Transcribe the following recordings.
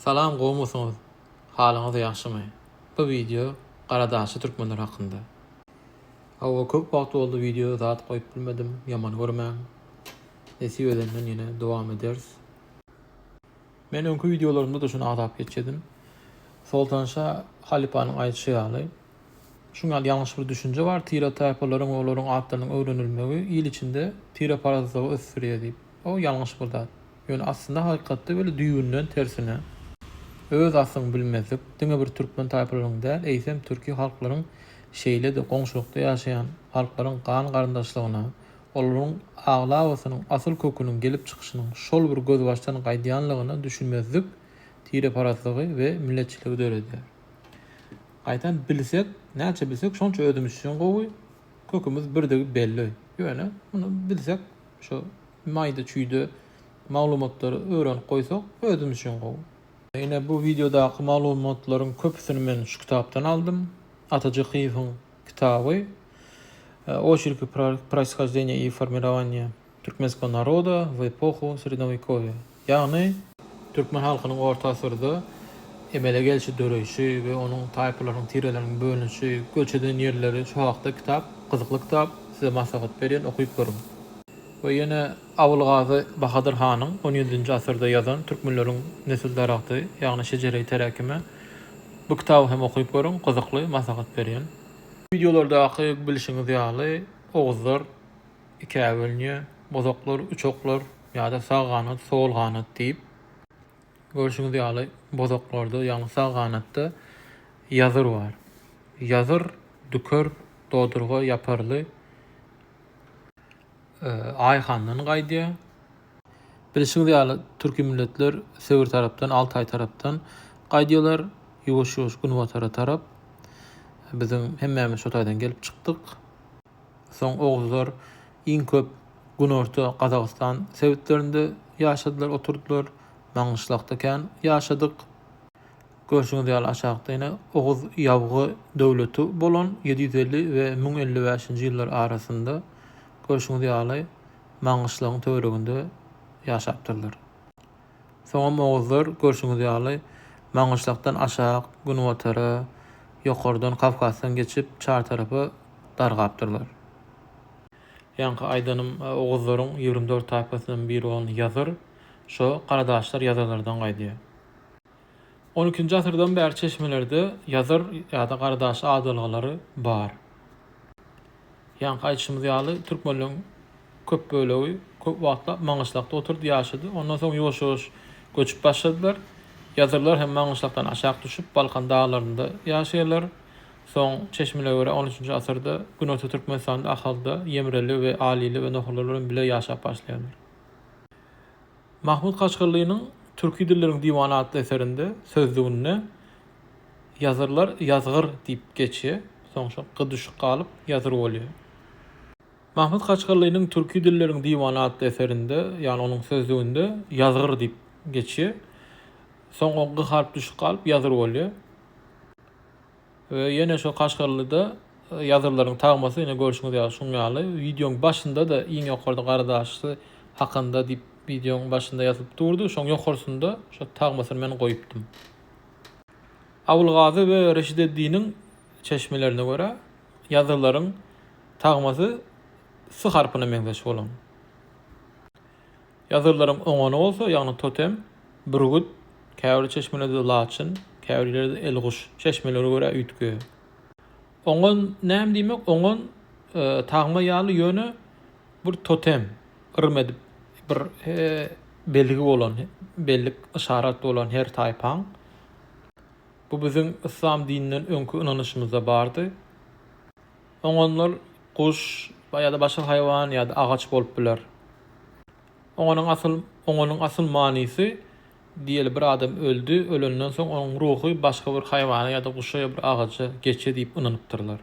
Salam gowmysyňyz halyňyz ýagşymy bu wideo garadaşly türkmenler hakynda. Hawa köp wagt boldy wideo zat goýup bilmedim ýaman görmäň nesip edenden ýene dowam ederis. Men öňki wideolarymda-da şuny agzap geçýedim. Soltanşa halypanyň aýdyşy ýaly, şuň ýaly ýalňyş bir düşünje bar, tire-taýpalaryň we olaryň atlarynyň öwrenilmegi il içinde tireparazlygy ösdürýär diýip. O ýalňyş bir zat. Ýöne aslynda hakykatda weli düýbünden tersine. Öz aslyňy bilmezlik diňe bir türkmen taýpalarynyň däl, eýsem türki halklaryň şeýle-de goňşulykda ýaşaýan halklaryň gan garyndaşlygyna, olaryň aglabasynyň asyl köküniň gelip çykyşynyň şol bir gözbaşdan gaýdýanlygyna düşünmezlik tireparazlygy we milletçiligi döredýär. Gaýtam bilsek, näçe bilsek şonça özümiz üçin gowy, kökümiz birdigi belli. Ýöne muny bilsek şu maýda-çüýde maglumatlary öwrenip goýsak özümiz üçin gowy. Ine bu wideodaky maglumatlaryň köpüsini men şu kitapdan aldym. Ata Jykyýewiň kitaby Очерки происхождения и формирования türkmenskogo naroda w epohu srednowekowýa, ýagny, türkmen halkynyň orta asyrda emele gelşi, döreýşi we onuň taýpalarynyň, tireleriniň bölünişi, göç eden ýerleri şu hakda kitap, gyzykly kitap, size maslahat berýän, okyp görüň. We ýene Abulgazy Bahadyr hanyň on ýedinji asyrda ýazan Türkmenleriň nesil daragty, ýagny Şejereýi teräkime bu kitaby hem okyp görüň, gyzykly, maslahat berýän. Wideolardaky bilşiňiz ýaly oguzlar ikä bölünýär, bozoklar, üçoklar ýa-da sag ganat, sol ganat diýip. Görşüňiz ýaly bozoklarda, ýagny sag ganatda ýazyr bar. Ýazyr, düker, dodurga, ýaparly Aýhandan gaýdýar. Bilşiňiz ýaly türki milletler Sibir tarapdan, Altaý tarapdan gaýdýarlar, ýuwaş-ýuwaş günbatara tarap. Biziň hemmämiz şo taýdan gelip çykdyk. Soň oguzlar iň köp günorta Gazagystan sebitlerinde ýaşadylar, oturdylar. Maňgyşlakda kän ýaşadyk. Görşüňiz ýaly aşakda ýene Oguz ýabgy döwleti bolan 750 we 1055-nji ýyllar arasynda görşüňiz ýaly Maňgyşlagyň töwereginde ýaşapdyrlar. Soňam oguzlar görşüňiz ýaly Maňgyşlakdan aşak günbatara, ýokardan Kawkazdan geçip çar tarapa dargapdyrlar. Ýaňky aýdanym oguzlaryň 24 taýpasyndan biri bolan ýazyr şo garadaşlar ýazyrlardan gaýdýar. On ikinji asyrdan bäri çeşmelerde ýazyr ýa-da garadaş adalgalary bar. Ýaňky aýdyşymyz ýaly, türkmenleriň köp bölegi köp wagtlap Maňgyşlakda oturdy, ýaşady. Ondan soň ýuwaş-ýuwaş göçüp başladylar. Ýazyrlar hem Maňgyşlakdan aşak düşüp, Balkan daglarynda ýaşaýarlar. Soň çeşmelere görä on üçünji asyrda Günorta Türkmenistanda Ahalda ýemreli we alili we nohurlar bilen bile ýaşap başlaýarlar. Mahmut Kaşgarlynyň Türki dilleriň diwany atly eserinde, sözlüginde ýazyrlar ýazgyr diýip geçýär. Soň şo g düşüp galyp, ýazyr bolýar. Mahmut Kaşgarlynyň Türki dilleriň diwany atly eserinde, ýagny onuň sözlüginde ýazgyr diýip geçýär. Soň o g harp düşüp galyp, ýazyr bolýar. We ýene şo Kaşgarlyda ýazyrlaryň tagmasy ine görşüňiz ýaly şuň ýaly. Wideoň başynda-da iň ýokarda garadaşly hakynda diýip wideoň başynda ýazylyp durdy. Şoň ýokarsynda şo tagmasyny men goýupdym. Abulgazy we Reşideddiniň çeşmelerine görä ýazyrlaryň tagmasy S harpyna meňzeş bolan. Ýazyrlaryň oňony bolsa, ýagny totem, bürgüt, käbir çeşmelerde laçyn, käbir ýerlerde elguş, çeşmelere görä üýtgeýär. Oňon näme diýmek? Oňon tagma ýaly ýöne bir totem, yrym edip bir belgi bolan, bellik, yşarat bolan her taýpaň. Bu biziň yslam dininden öňki ynanyşymyzda bardy. Oňonlar guş ýa-da başga haýwan ýa-da agaç bolup biler. Oňonyň asyl oňonyň asyl manysy diýeli bir adam öldi, ölenden soň onuň ruhy başga bir haýwana ýa-da guşa ýa bir agaja geçýär diýip ynanypdyrlar.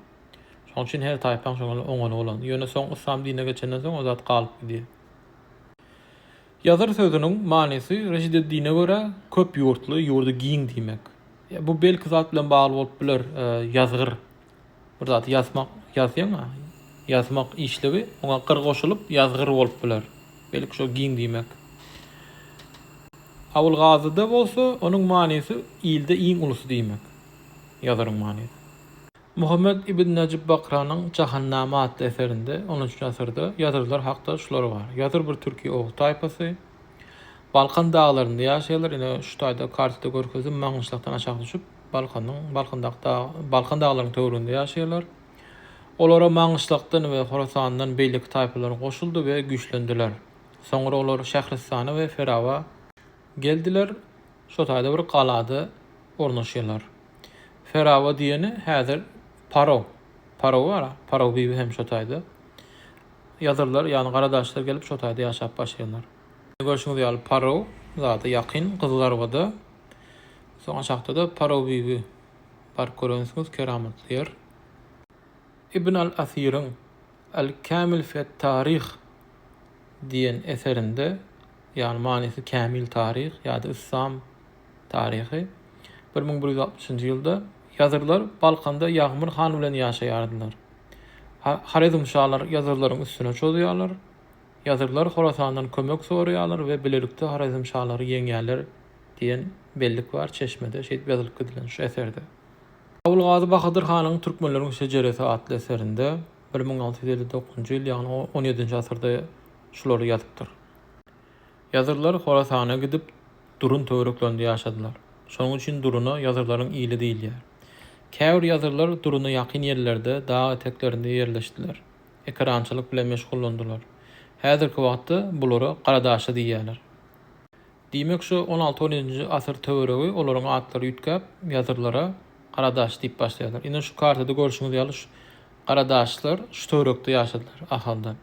Şonuň üçin her taýpaň şoňa oňony bolan. Ýöne soň yslam dinine geçenden soň o zat galyp gidýär. Ýazyr sözüniň manysy Reşideddine görä köp ýurtly, ýurdy giň diýmek. Bu belki zat bilen bagly bolup biler, ýazgyr Bir zady ýazmak, ýazýaň-a, ýazmak işligi, oňa gyr goşulyp, ýazgyr bolup biler. Belki şo giň diýmek. Abulgazyda bolsa onuň manysy ilde iň ulusy diýmek. Ýazyryň manysy. Muhammet ibn Najyp Bakranyň Jahannama atly eserinde, on üçünji asyrda, ýazyrlar hakda şular bar. Ýazyr bir türki oguz taýpasy. Balkan daglarynda ýaşaýarlar. Ine şu taýda kartada görkezdim, Maňgyşlakdan aşak düşüp, Balkanyň, Balkandaky dag, Balkan daglarynyň töwereginde ýaşaýarlar. Olara Maňgyşlakdan we Horasandan beýleki taýpalar goşuldy we güýçlendiler. Soňra olar Şähristana we Feraba geldiler, şo taýda bir galada ornaşýarlar. Feraba diýeni häzir Parow. Parow bar-a, Parow bibi hem şo taýda. Ýazyrlar, ýagny garadaşlar gelip şo taýda ýaşap başlaýarlar. Görşüňiz ýaly Parow zada ýakyn, Gyzylarbada. Soň aşakda-da Parow bibi baryp görensiňiz, keramatly ýer. Ibn al-Asyryň Al-Kämil fet-Taryh diýen eserinde, ýagny manysy Kämil taryh ýa-da Yslam taryhy, 1160-njy ýylda ýazyrlar Balkanda Ýagmyr han bilen ýaşaýardylar. Horezmşalar ýazyrlaryň üstüne çozýarlar. Ýazyrlar Horasandan kömek soraýarlar we bilelikde Horezmşalary ýeňýärler diýen bellik bar çeşmede, şeýdip ýazylyp gidilen şu eserde. Abulgazy Bahadyr hanyň Türkmenleriň şejeresi atly eserinde 1659-njy ýyl, ýagny on ýedinji asyrda şulary ýazypdyr. Ýazyrlar Horasana gidip, Durun töwereklerinde ýaşadylar. Şonuň üçin Duruna ýazyrlaryň ili diýilýär. Käbir ýazyrlar Duruna ýakyn ýerlerde, dag eteklerinde ýerleşdiler. Ekerançylyk bilen meşgullandylar. Häzirki wagtda bulara garadaşly diýýärler. Diýmek şu on alty-on ýedinji asyr töweregi olaryň atlary üýtgäp, ýazyrlara Garadaş diýip başlaýarlar. Ine şu kartada görşüňiz ýaly şu Garadaşlar şu töwerekde ýaşadylar Ahalda.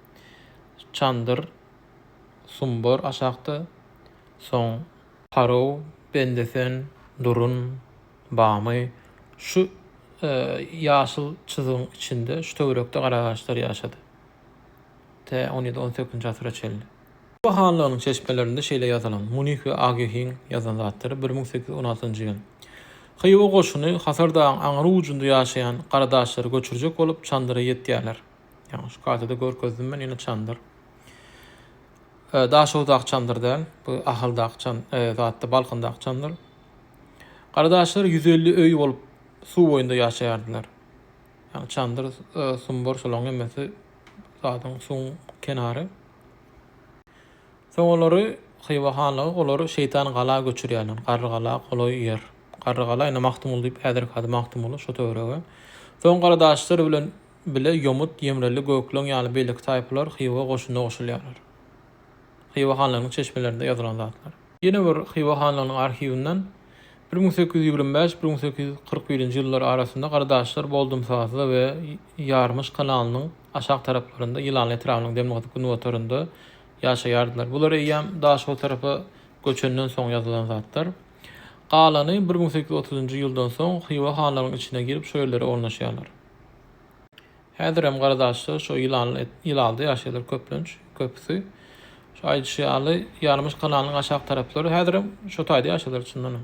Çandyr, Sumbar aşakda, soň Parow, Bendesen, Durun, Bamy şu ýaşyl çyzygyň içinde şu töwerekde Garadaşlar ýaşady. Tä on ýedi-on sekizinji asyra çenli. Hywa hanlygynyň çeşmelerinde şeýle ýazylan, Munih we Agehiň ýazan zatlary, 1816-njy ýyl. Hywa goşuny Hasar dagyň aňry ujunda ýaşaýan garadaşlary göçürjek bolup Çandyra ýetýärler. Ýagny şu kartada görkezdim men ýene Çandyr. Daşoguzdaky Çandyr däl, bu Ahaldaky Çan, zatda Balkandaky Çandyr. Garadaşlar 150 öý bolup suw boýunda ýaşaýardylar. Ýagny Çandyr, Sumbar şolaryň hemmesi zadyň suwuň kenary. Soň olary Hywa hanlygy olary Şeýtan gala göçürýärler. Garrygala golaý ýer. Garrygala ine Magtymguly diýip häzirki ady Magtymguly şo töwerege. Soň garadaşlar bilen bile ýomut, ýemreli, gökleň ýaly beýleki taýpalar Hywa goşunyna goşulýarlar. Hywa hanlygynyň çeşmelerinde ýazylan zatlar. Ýene bir Hywa hanlygynyň arhiwinden 1825, 1841-nji ýyllar arasynda garadaşlar Boldumsazda we Ýarmyş kanalynyň aşak taraplarynda, Ýylanly etrabynyň demirgazyk-günbatarynda ýaşaýardylar. Bular eýýäm Daşoguz tarapa göçenden soň ýazylan zatlar. Galany 1830-njy ýyldan soň Hywa hanlarynyň içine girip şo ýerlere ornaşýarlar. Häzirem Garadaşda şo ýylanly ýylalda ýaşaýarlar köplenç, köpüsi. Şo aýdyşy ýaly Ýarmyş kanalynyň aşak taraplary häzirem şo taýda ýaşaýarlar çyndanam.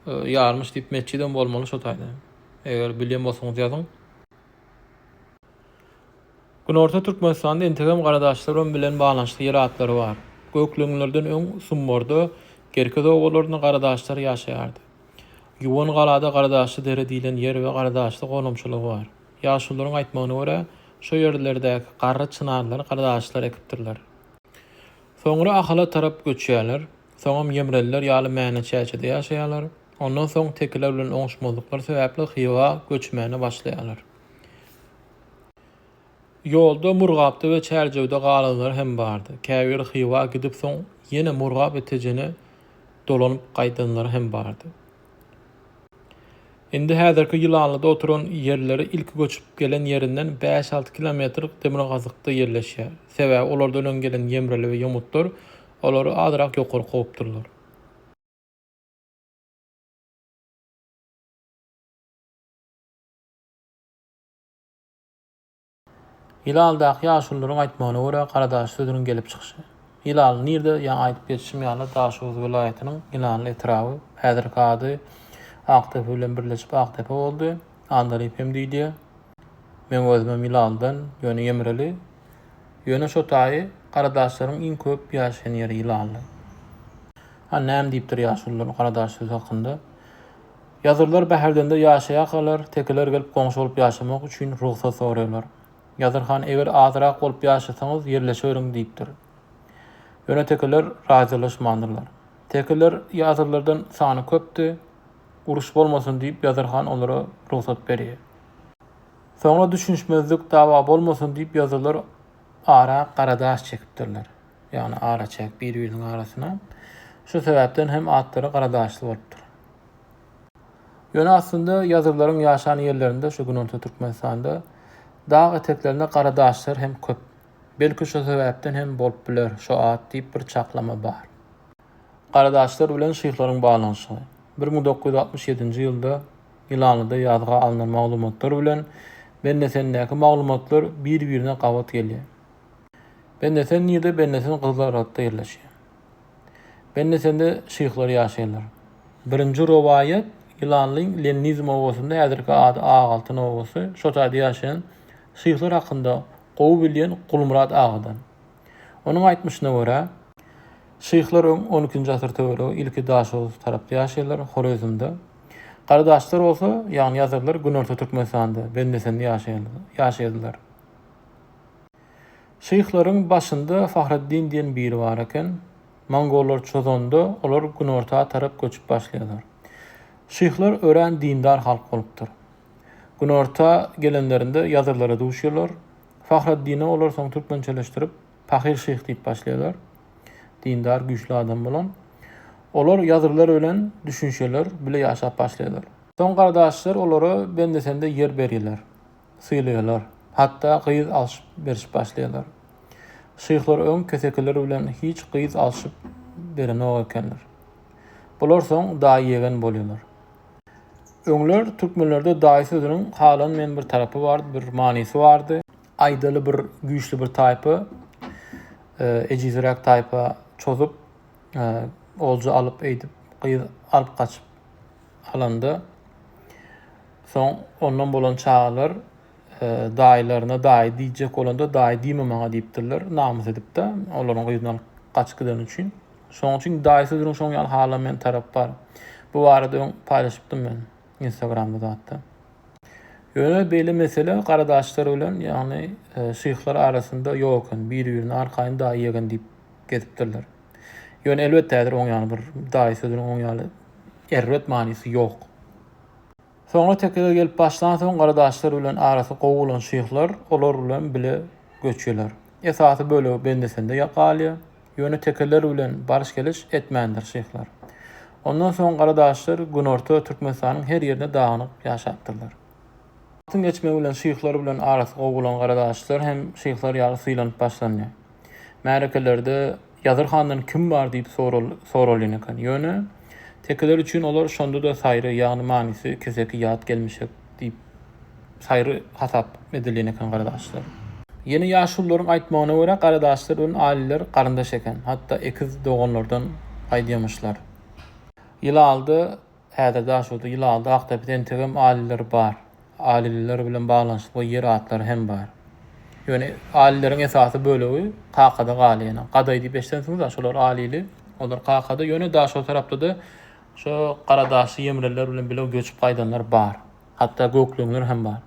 Ýarmyş diýip metjidem bolmaly şo taýda. Eger bilýän bolsaňyz ýazyň. Günorta Türkmenistanda entegem garadaşlar bilen baglanyşykly ýer atlary bar. Gökleňlerden öň Sumbarda, Gerkez obalarynda garadaşlar ýaşaýardy. Ýuwan galada Garadaşly dere diýlen ýer we Garadaşly gonamçylygy bar. Ýaşulularyň aýtmagyna görä, şo ýerlerdäki garry çynarlary garadaşlar ekipdirler. Soňra Ahala tarap göçýärler. Soňam ýemreliler ýaly Mäne-Çäçede ýaşaýarlar. Ondan soň tekeler bilen oňuşmazlyklar sebäpli Hywa göçmäne başlaýarlar. Ýolda Murgapda we Çärjewde galanlar hem bardy. Käbiri Hywa gidip soň ýene Murgap we Tejene dolanyp gaýdanlary hem bardy. Indi häzirki Ýylanlyda oturan ýerleri ilki göçüp gelen ýerinden bäş-alty kilometr demirgazykda ýerleşýär. Sebäbi olardan öň gelen ýemreli we ýomutlar olary azrak ýokary kowupdyrlar. Ýylaldaky ýaşulularyň aýtmagyna görä, Garadaş sözüniň gelip çykyşy. Ýylaly nirde, ýaňy aýdyp geçişim ýaly, Daşoguz welaýatynyň Ýylanly etraby, häzirki ady Akdepe bilen birleşip Akdepe boldy, Andalyp hem diýilýär. Meň özümem Ýylalydan, ýöne ýemreli. Ýöne şo taýy Garadaşlaryň iň köp ýaşaýan ýeri Ýylanly. Hany näme diýipdir ýaşulular garadaş sözi hakynda? Ýazyrlar Bäherdende ýaşaýarkalar tekeler gelip goňşy bolup ýaşamak üçin rugsat soraýarlar. Ýazyr han eger azyrak bolup ýaşasaňyz ýerleşeweriň diýipdir. Ýöne tekeler razylaşmandyrlar. Tekeler ýazyrlardan sany köpdi, uruş bolmasyn diýip Ýazyr han olara rugsat berýär. Soňra düşünişmezlik, dawa bolmasyn diýip ýazyrlar ara gara daş çekipdirler. Ýagny araçäk bir-biriniň arasyna. Şu sebäpden hem atlary garadaşly bolupdyr. Ýöne aslynda ýazyrlaryň ýaşan ýerlerinde şu günorta Türkmenistanda dag eteklerinde gara daşlar hem köp. Belki şu sebäpden hem bolup biler şu at diýip bir çaklama bar. Garadaşlar bilen şyhlaryň baglanyşygy. 1967-nji ýylda Ýylanlyda ýazga alnan maglumatlar bilen Bendesendäki maglumatlar bir-birine gabat gelýär. Bendesen nirde Bendesen Gyzylarbatda ýerleşýär. Bendesende şyhlar ýaşaýarlar. Birinji rowaýat Ýylanlyň Lennizm obasynda häzirki ady Agaltyn obasy şo taýda ýaşaýan şyhlar hakynda gowy bilýän Gulmyrat agadan. Onuň aýtmyşyna görä, şyhlar öň on ikinji asyr töweregi ilki Daşoguz tarapda ýaşaýarlar, Horezmde. Garadaşlar bolsa, ýagny ýazyrlar Günorta Türkmenistanda, Bendesende ýaşaýardylar. Şyhlaryň başynda Fahreddin diýen biri bar eken. Mongollar çozanda olar günorta tarap göçüp başlaýarlar. Şyhlar örän dindar halk bolupdyr. Günorta gelenlerinde ýazyrlara duşýarlar. Fahreddini olar soň türkmençeleşdirip Pahyr şyh diýip başlaýarlar. Dindar, güýçli adam bolan. Olar ýazyrlar bilen düşünşýärler, bile ýaşap başlaýarlar. Soň gardaşlar olara bendesende ýer berýärler. Sylaýarlar. Hatda gyz alşyp berişip başlaýarlar. Şyhlar öň kesekiler bilen hiç gyz alşyp berenok ekenler. Bular soň daýy-ýegen bolýarlar. Öňler türkmenlerde daýy sözüniň halanmaýan bir tarapy bardy, bir manysy bardy. Aýdaly bir güýçli bir taýpa ejizräk taýpa çozup, olja alyp eýdip gyz alyp gaçyp alanda Soň ondan bolan çagalar daýylaryna daýy diýjek bolanda daýy diýme maňa diýipdirler, namys edip-de, olaryň gyzyny alyp gaçyp gideni üçin. Şonuň üçin daýy sözüniň şoň ýaly halamaýan tarapy bar. Bu barada öň paýlaşypdym men Instagramda zatda. Ýöne beýle mesele garadaşlar bilen, ýagny şyhlar arasynda ýok eken. Biri-birine arkaýyn daýy ýegen diýip gezipdirler. Ýöne elbetde häzir oň ýaly bir daýy sözüniň oň ýaly erbet manysy ýok. Soňra tekege gelip başlansoň garadaşlar bilen arasy gowy bolan şyhlar olar bilen bile göçýärler. Esasy bölegi Bendesende galýar. Ýöne tekeler bilen baryş-geliş etmändir şyhlar. Ondan soň garadaşlar günorta Türkmenistanyň her ýerinde dagynyk ýaşapdyrlar. Wagtyň geçmegi bilen şyhlar bilen arasy gowy bolan garadaşlar hem şyhlar ýaly sylanyp başlanýar. Märekelerde Ýazyr handan kim bar diýip soralýan eken. Ýöne tekeler üçin olar şonda-da saýry, ýagny manysy keseki ýat gelmişek diýip saýry hasap edilýän eken garadaşlar. Ýene ýaşulularyň aýtmagyna görä garadaşlar bilen alylar garyndaş eken, hatda ekiz doganlardan gaýdýamyşlar. Ýylalda Häzir Daşoguzda, Ýylalda, Akdepede entegem alylar bar. Alylylar bilen baglanyşykly ýer atlary hem bar. Ýöne alyleriň esasy bölegi Kakada galýar. Ýöne Gadaý diýip eşidensiňiz-ä, şolar alyly, olar Kakada. Ýöne Daşoguz tarapda-da şo garadaşly ýemreler bilen bile göçüp gaýdanlar bar. Hatda gökleňler hem bar.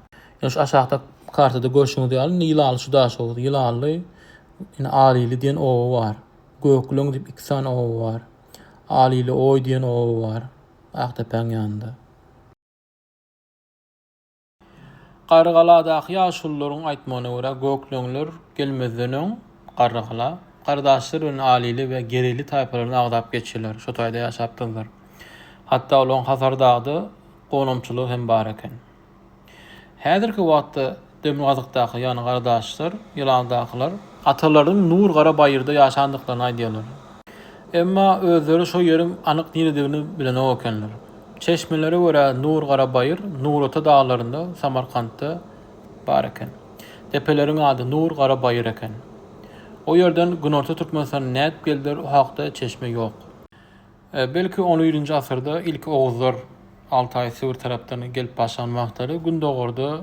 Ýöne şu aşakda kartada görşüňiz ýaly, indi Ýylanly şu Daşoguz, Ýylanly, indi Alyly diýen oba bar. Gökleň diýip iki sany oba bar. Alyly oý diýen oba bar. Akdepäň ýanynda. Garrygaladaky ýaşulularyň aýtmagyna görä, gökleňler gelmezden öň Garrygala, gardaşlar bilen Alyly we Gerili taýpalaryny agzap geçýärler, şo taýda ýaşapdyrlar. Hatda olaryň Hasar dagda gonamçylygy hem bar eken. Häzirki wagtda demirgazykdaky, ýagny garadaşlar, ýylandakylar atalarynyň Nur gara baýyrda ýaşandyklaryny aýdýarlar. Emma özleri şo ýeriň anyk niredigini bilenok ekenler. Çeşmelere görä Nur gara baýyr Nurata daglarynda, Samarkantda bar eken. Depeleriň ady Nur gara baýyr eken. O ýerden Günorta Türkmenistana nädip geldiler o hakda çeşme ýok. Belki on birinji asyrda ilki oguzlar Altaý Sibir tarapdan gelip başlan wagtlary gündogarda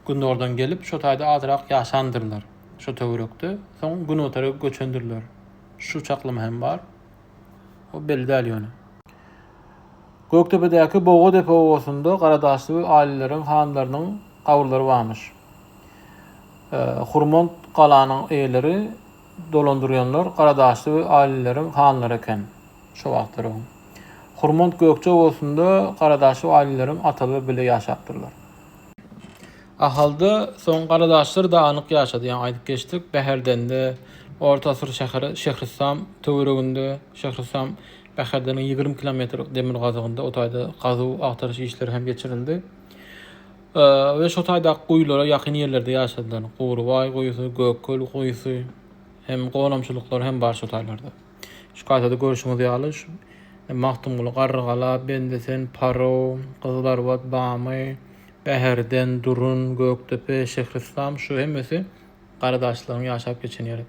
gündogardan gelip şo taýda azrak ýaşandyrlar şo töwerekde. Soň günortara göçendirler. Şu çaklama hem bar. O belli däl ýöne. Gökdepedäki Bogadepe obasynda Garadaşly we Alileriň hanlarynyň gabyrlary barmyş. Hurmant galanyň eýeleri dolandyrýanlar Garadaşly we Alileriň hanlary eken. Şo wagtlar öň. Hurmant Gökje obasynda Garadaşly we Alileriň atalary bile ýaşapdyrlar. Ahalda soň Garadaşlar dagynyk ýaşady, ýaňy aýdyp geçdik. Bäherdende, orta asyr şäheri Şähryslam töwereginde, Şähryslam Bäherdeniň 20 kilometr demirgazygynda o taýda gazuw agtaryş işleri hem geçirildi. We şo taýdaky guýulara ýakyn ýerlerde ýaşadylar. Gurybaý guýusy, Gökköl guýusy hem gonamçylyklar hem bar şo taýlarda. Şu kartada görşüňiz ýaly şu Magtymguly Garrygala, Bendesen, Parow, Gyzylarbat, Bamy, Bäherden, Durun, Gökdepe, Şährislam şu hemmesi Garadaşlaryň ýaşap geçen ýeri.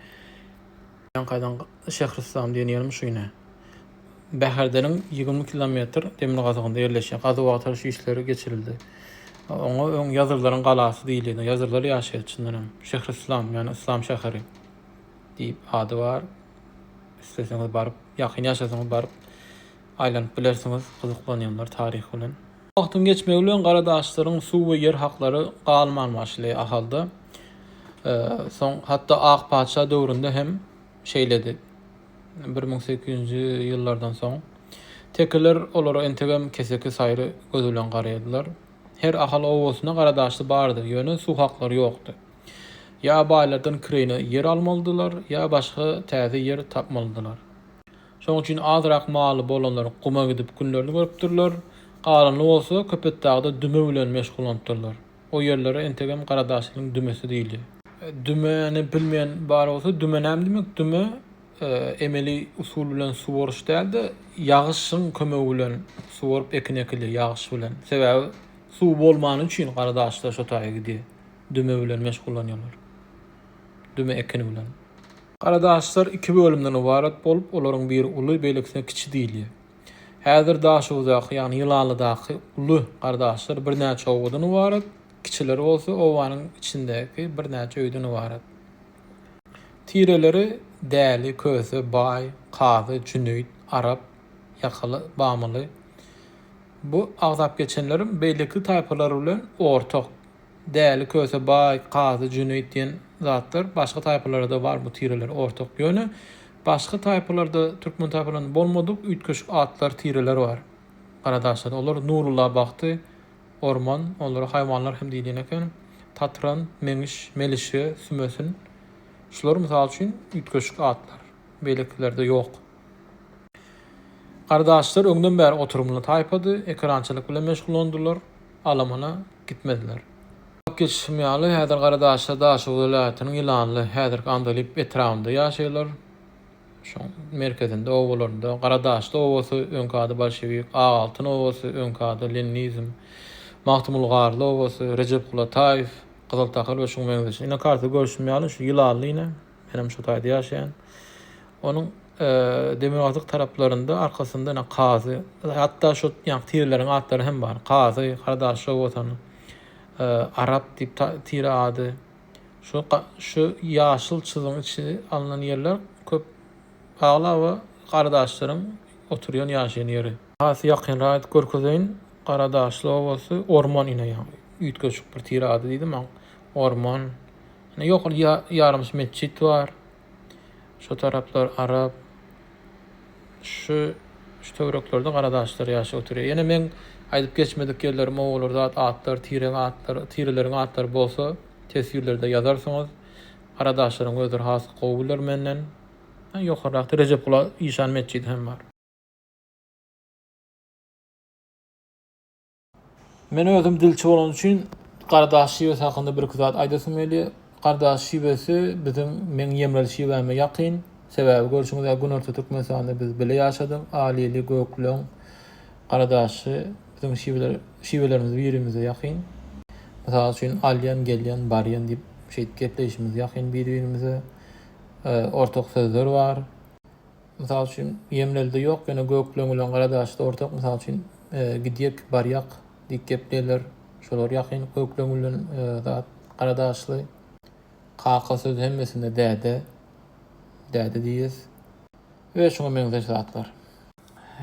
Ýaňkadan Şährislam diýen ýerim şu ine. Bäherdeniň 20 kilometr demirgazygynda ýerleşýär. Gazuw-agtaryş işleri geçirildi. Oňa öň Ýazyrlaryň galasy diýilýär. Ýazyrlar ýaşaýar çyndan hem. Şährislam, ýagny Yslam şäheri diýip ady bar. Isleseňiz baryp, ýakyn ýaşasaňyz baryp aýlanyp bilersiňiz, gyzyklanýanlar taryh bilen. Wagtyň geçmegi bilen garadaşlaryň suw we ýer haklary galman başlaýar Ahalda. Soň hatda Ak patyşa döwründe hem şeýledi. 1800-nji ýyllardan soň tekeler olara entegem keseki saýry göz bilen garaýardylar. Her Ahal obasynda garadaşly bardy, ýöne suw haklary ýokdy. Ýa baýlardan kireýine ýer almalydylar, ýa başga täze ýer tapmalydylar. Şonuň üçin azrak maly bolanlar guma gidip günlerini görüpdirler, galany bolsa Köpetdagda düme bilen meşgullanypdyrlar. O ýerlere entegem Garadaşlynyň dümesi diýilýär. Dümäni bilmeýän bar bolsa, düme näme diýmek? Düme emeli usul bilen suwaryş däl-de, ýagyşyň kömegi bilen suwaryp ekin ekilýär, ýagyş bilen. Sebäbi suw bolmany üçin Garadaşlar şo taýa gidýär. Düme bilen meşgullanýarlar. Düme ekini bilen. Garadaşlar iki bölümden ybarat bolup, olaryň biri uly, beýlekisine kiçi diýilýär. Häzir Daşoguzdaky, ýagny Ýylanlydaky uly gardaşlar birnäçe obadan ybarat, kiçileri bolsa obanyň içindäki birnäçe öýden ybarat. Tireleri Däli, Köse, Baý, Kazy, Jüneýit, Arap, Ýakaly, Bamyly. Bu agzap geçenlerim beýleki taýpalar bilen ortak. Däli, Köse, Baý, Kazy, Jüneýit diýen zatlar başga taýpalarda bar bu tireler ortak. Ýöne başga taýpalarda türkmen taýpalarynda bolmadyk üýtgeşik atlar, tireler bar. Garadaşlarda. Olar Nurulla Bagty, Orman, olara haýwanlar hem diýilýän eken. Tatran, Meňiş, Melişge, Sümesin. Şular mysal üçin üýtgeşik atlar. Beýlekilerde ýok. Garadaşlar öňden bäri oturymly taýpady, ekerançylyk bilen meşgullandylar, alamana gitmediler. Aýdyp geçişim ýaly, häzir Garadaşlar Daşoguz welaýatynyň Ýylanly, häzirki Andalyp etrabynda ýaşaýarlar. Şoň merkezinde, obalarynda Garadaşly obasy, öňki ady Bolşewik, Ak altyn obasy, öňki ady Leninizm, Magtymguly Garly obasy, Rejepguly Ataýew, Gyzyltakyr we şuňa meňzeş. Ine kartada görşüm ýaly şu Ýylanly ine, menem şu taýda ýaşaýan. Onuň demirgazyk taraplarynda arkasynda ine Kazy, hatda şu ýaňky tireleriň atlary hem bar. Kazy, Garadaşly obasynyň Arap diýip tire ady. Şu şu ýaşyl çyzygyň içi alnan ýerler köp aglaba garadaşlaryň oturýan ýaşaýan ýeri. Has ýakynrak edip görkezeýin. Garadaşly obasy Orman ine ýaňy üýtgeşik bir tire ady diýdim aň. Orman. Ine ýokary ýarymyş metjit bar. Şu taraplar arap. Şu şu töwereklerde garadaşlar ýaşap oturýar. Ýene meň aýdyp geçmedik ýerlerim obalar zat atlar, tireň atlary, tireleriň atlary bolsa teswirlerde ýazarsyňyz. Garadaşlaryň özleri has gowy biler menden. Ýokarrakda Rejepgula işan metjidi hem bar. Men özüm dilçi bolany üçin Garadaş şiwesi hakynda birki zat aýdasym gelýär. Garadaş şiwesi biziň meň ýemreli şiwäme ýakyn. Sebäbi görşüňiz ýaly Günorta Türkmenistanda biz bile ýaşadyk. Alili, Gökleň, Garadaşy biziň şiweler şiwelerimiz birimize ýakyn. Mysal üçin alýan, gelýän, barýan diýip şeýdip gepleýşimiz ýakyn bir-birimize. Ortak sözler bar. Mysal üçin, Ýemrelde ýok, ýöne Gökleň bilen Garadaşda ortak, mysal üçin, gidýek, barýak diýip gepleýärler. Şolar ýakyn Gökleň bilen zat Garadaşly. Kaka sözi hemmesinde däde, däde diýýäs. We şuňa meňzeş zatlar.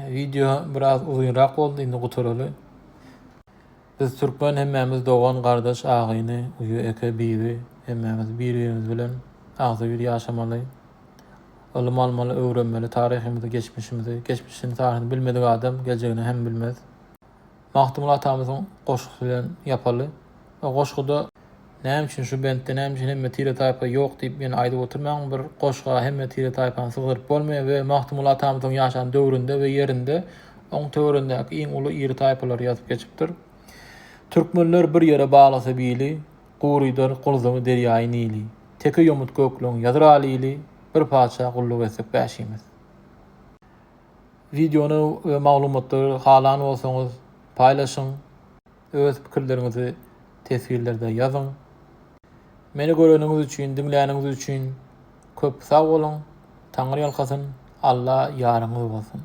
Wideo biraz uzynrak boldy indi gutaraly. Biz türkmen hemmämiz dogan gardaş agyny uýa eke bibi hemmämiz bir birimiz bilen agzybir ýaşamaly. Ylym almaly öwrenmeli taryhymyzy geçmişimizi geçmişini taryhyny bilmedik adam geljegini hem bilmez. Magtymguly atamyzyň goşgusy bilen ýapaly. O goşguda näme üçin şu bentde näme üçin hemme tire-taýpa ýok diýip ýene aýdyp oturmaň, bir goşga hemme tire-taýpany sygdyryp bolmaýar we Magtymguly atamyzyň ýaşan döwründe we ýerinde oň töweregindäki iň uly iri taýpalary ýazyp geçipdir. Türkmenler bir ýere baglasa bili, Gurydar gulzumy derýaýy Nili. Teke ýomut gökleň ýazyr aly ili, Bir patyşa gulluk etsek bäşimiz. Wideony we maglumatlary halan bolsaňyz paýlaşyň, öz pikirleriňizi teswirlerde ýazyň. Meni göreniňiz üçin, diňläniňiz üçin köp sag boluň. Taňry ýalkasyn, Alla ýaryňyz bolsun.